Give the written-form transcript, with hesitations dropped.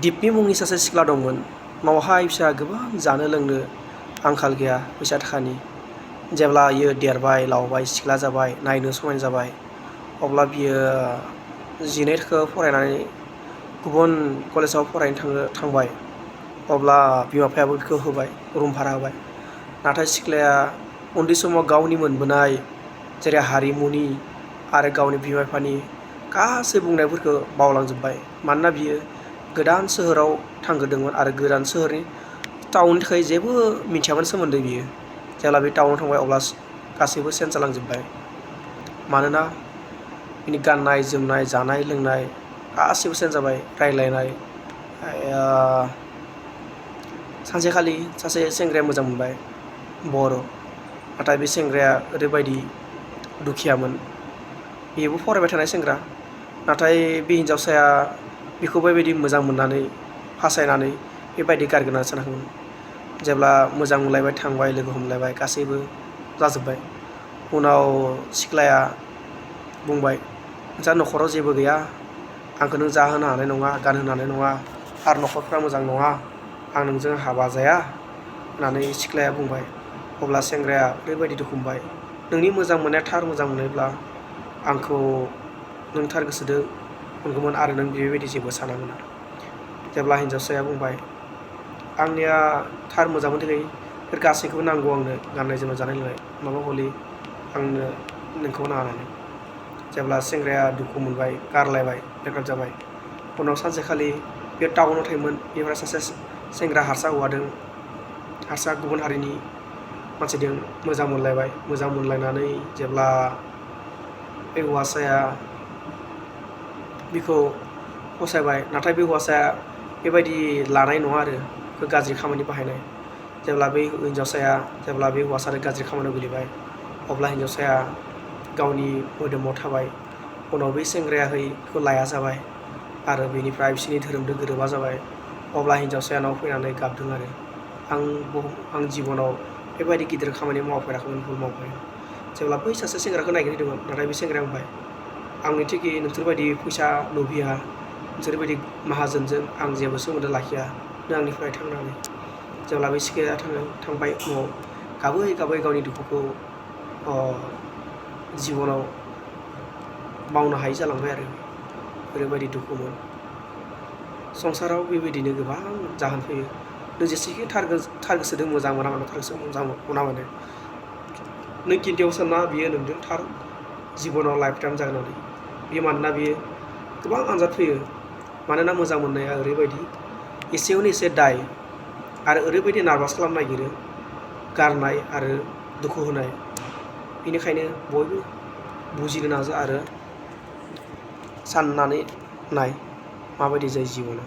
दिपनि मुंनि सासे सिख्ला दंमोन। न'आवहाय बिसोरहा गोबां जानो लोंनो आंखाल गैया फैसा थाखानि। जेब्ला बियो देरबाय लावबाय सिख्ला जाबाय नायनो समायना जाबाय अब्ला बियो 12 थाखो फरायनानै गुबुन कलेजाव फरायनो थांबाय। अब्ला बिमा बिफायाबो बिखौ होबाय, रुम भारा होबाय। नाथाय सिख्लाया उन्दै समाव गावनि मोनबोनाय जेरै हारिमुनि आरो गावनि बिमा बिफानि गासै बुंनायफोरखौ बावलांजोब्बाय। मानोना बियो गोदान सोहोराव थांग्रोदोंमोन आरो गोदान सोहोरनि टाउननि थाखाय जेबो मिथियामोन सोमोन्दै बियो। जेब्ला बे टाउनाव थांबाय अब्ला गासैबो चेन्ज जालांजोब्बाय। मानोना बिनि गाननाय जोमनाय जानाय लोंनाय गासैबो चेन्ज जाबाय। रायज्लायनाय सानसेखालि सासे सेंग्राया मोजां मोनबाय बर'। नाथाय बे सेंग्राया ओरैबायदि दुखियामोन। बेबो फरायबाय थानाय सेंग्रा। नाथाय बे हिन्जावसाया बिखौ बेबायदि मोजां मोननानै फासायनानै बेबायदि गारगोन सानाखैमोन। जेब्ला मोजां मोनलायबाय थांबाय लोगो हमलायबाय गासैबो जाजोब्बाय। उनाव सिख्लाया बुंबाय नोंस्रा न'खराव जेबो गैया, आंखौ नों जाहोनो हानाय नङा गानहोनो हानाय नङा आरो न'खरफ्रा मोजां नङा, आं नोंजों हाबा जाया होननानै सिख्लाया बुंबाय। अब्ला सेंग्राया ओरैबायदि दुखु मोनबाय, नोंनि मोजां मोननाया थार मोजां मोननायब्ला आंखौ नों थार गोसोजों मोनगौमोन आरो नों बेबायदि जेबो सानामोन। जेब्ला हिन्जावसाया बुंबाय आंनिया थार मोजां मोननो थाखाय बेफोर गासैखौबो नांगौ आंनो, गाननाय जोमनाय जानाय लोंनाय माबा हलि आंनो नोंखौ नाङा होननानै। जेब्ला सेंग्राया दुखु मोनबाय गारलायबाय बेकआप जाबाय। उनाव सानसेखालि बे टाउनाव थायोमोन। बेनिफ्राय सासे सेंग्रा हारसा हौवादों हारसा गुबुन हारिनि मानसिजों मोजां मोनलायबाय। मोजां मोनलायनानै जेब्ला बे हौवासाया बिखौ फसायबाय, नाथाय बे हौवासाया बेबायदि लानाय नङा आरो बेखौ गाज्रि खामानि बाहायनाय। जेब्ला बे हिन्जावसाया जेब्ला बे हौवासाजों गाज्रि खामानियाव गोलैबाय अब्ला हिन्जावसाया गावनि मोदोमाव थाबाय। उनाव बै सेंग्राया बेखौ लाया जाबाय आरो बेनिफ्राय बिसोरनि धोरोमजों गोरोबा जाबाय। अब्ला हिन्जावसाया न'आव फैनानै गाबदों आरो आं जिबनाव बेबायदि गिदिर खामानि मावफेराखैमोन, भुल मावबाय। जेब्ला बै सासे सेंग्राखौ नागिरहैदोंमोन नाथाय बे सेंग्राया बुंबाय आंनि थिखि नोंसोरबायदि फैसा लुबैया, नोंसोरबायदि माहाजोनजों आं जेबो सोमोन्दो लाखिया, नों आंनिफ्राय थांनानै। जेब्ला बे सिख्लाया थांबाय न'आव गाबै गाबै गावनि दुखुखौ जिबनाव मावनो हायि जालांबाय आरो ओरैबायदि दुखुमोन। संसाराव बेबायदिनो गोबां जाहोन फैयो। नों जेसेखि थार गोसोजों मोजां मोना मानो, थार गोसोजों मोजां मोना मानो, नों खिन्थियाव सानना बियो नोंजों थार जिबनाव लाइफ टाइम जागोन होननानै। बियो मानोना बियो गोबां आनजाद फैयो। मानोना मोजां मोननाया ओरैबायदि एसेयावनो एसे दाय आरो ओरैबायदि नार्भास खालामनो नागिरो गारनाय आरो दुखु होनाय। बेनिखायनो बयबो बुजिनो नाजा आरो साननानै नाय माबायदि जायो जिबना।